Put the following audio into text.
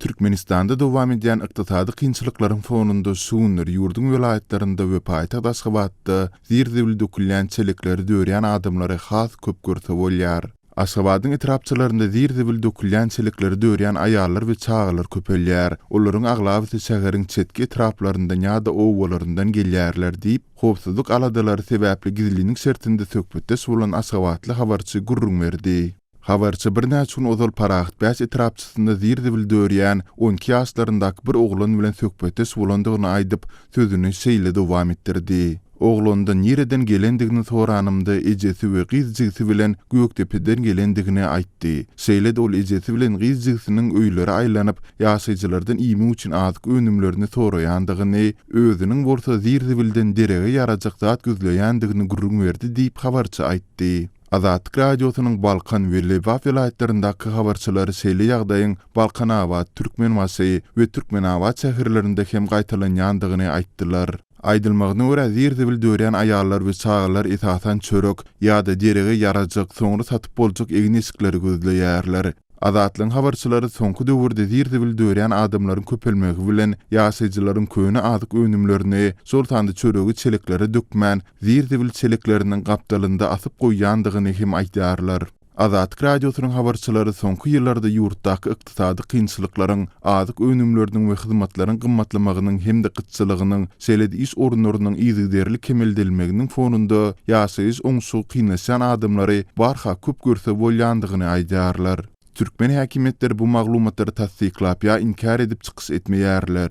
Türkmenistanda dowam edýän ykdysady kynçylyklaryň fonunda şu günler ýurduň welaýatlarynda we paýtagt Aşgabatda zir-zibil dökülýän çelekleri dörýän adamlary has köp görse bolýar. Aşgabadyň etrapçalarynda zir-zibil dökülýän çelekleri dörýän aýallar we çagalar köpelýär. Olaryň aglabasy şäheriň çetki etraplaryndan ýa-da obalaryndan gelýärler diýip, howpsuzlyk aladalary sebäpli gizlinlik şertinde söhbetdeş bolan aşgabatly habarçy gürrüň berdi. Habarçy birnäçe gün ozal Parahatbäş etrapçasynda zir-zibil dörýän 12 ýaşlaryndaky bir oglan bilen söhbetdeş bolandygyny aýdyp, sözüni şeýle dowam etdirdi. Oglandan nireden gelendigini soranymda ejesi we gyz jigsi bilen Gökdepeden gelendigini aýtdy. Şeýle-de ol ejesi bilen gyz jigsiniň öýlere aýlanyp, ýaşaýjylardan iýmek üçin azyk önümlerini soraýandygyny, özüniň bolsa zir-zibilden derege ýarajak zat gözleýändigini gürrüň berdi diýip, habarçy aýtdy. Azatlyk Radiosynyň Balkan we Lebap welaýatlaryndaky habarçylary şeýle ýagdaýyň Balkanabat, Türkmenbaşy we Türkmenabat şäherlerinde hem gaýtalanýandygyny aýtdylar. Aýdylmagyna görä, zir-zibil dörýän aýallar we çagalar esasan çörek ýa-da derege ýarajak, soňra satyp boljak egin-eşikleri gözleýärler. Azatlygyň habarçylary soňky döwürde zir-zibil dörýän adamlaryň köpelmegi bilen, ýaşaýjylaryň köne azyk önümlerini, şol sanda çöregi çeleklere dökmän, zir-zibil çelekleriniň gapdalynda asyp goýýandygyny hem aýdýarlar. Azatlyk Radiosynyň habarçylary soňky ýyllarda ýurtdaky ykdysady kynçylyklaryň, azyk önümleriniň we hyzmatlaryň gymmatlamagynyň hem-de gytçylygynyň, şeýle-de iş orunlarynyň yzygiderli kemeldilmeginiň fonunda ýaşaýyş oňşugy kynlaşýan adamlary barha köp görse bolýandygyny aýdýarlar. Türkmen häkimiýetleri bu maglumatlary tassyklap ýa inkär edip çykyş etmeýärler.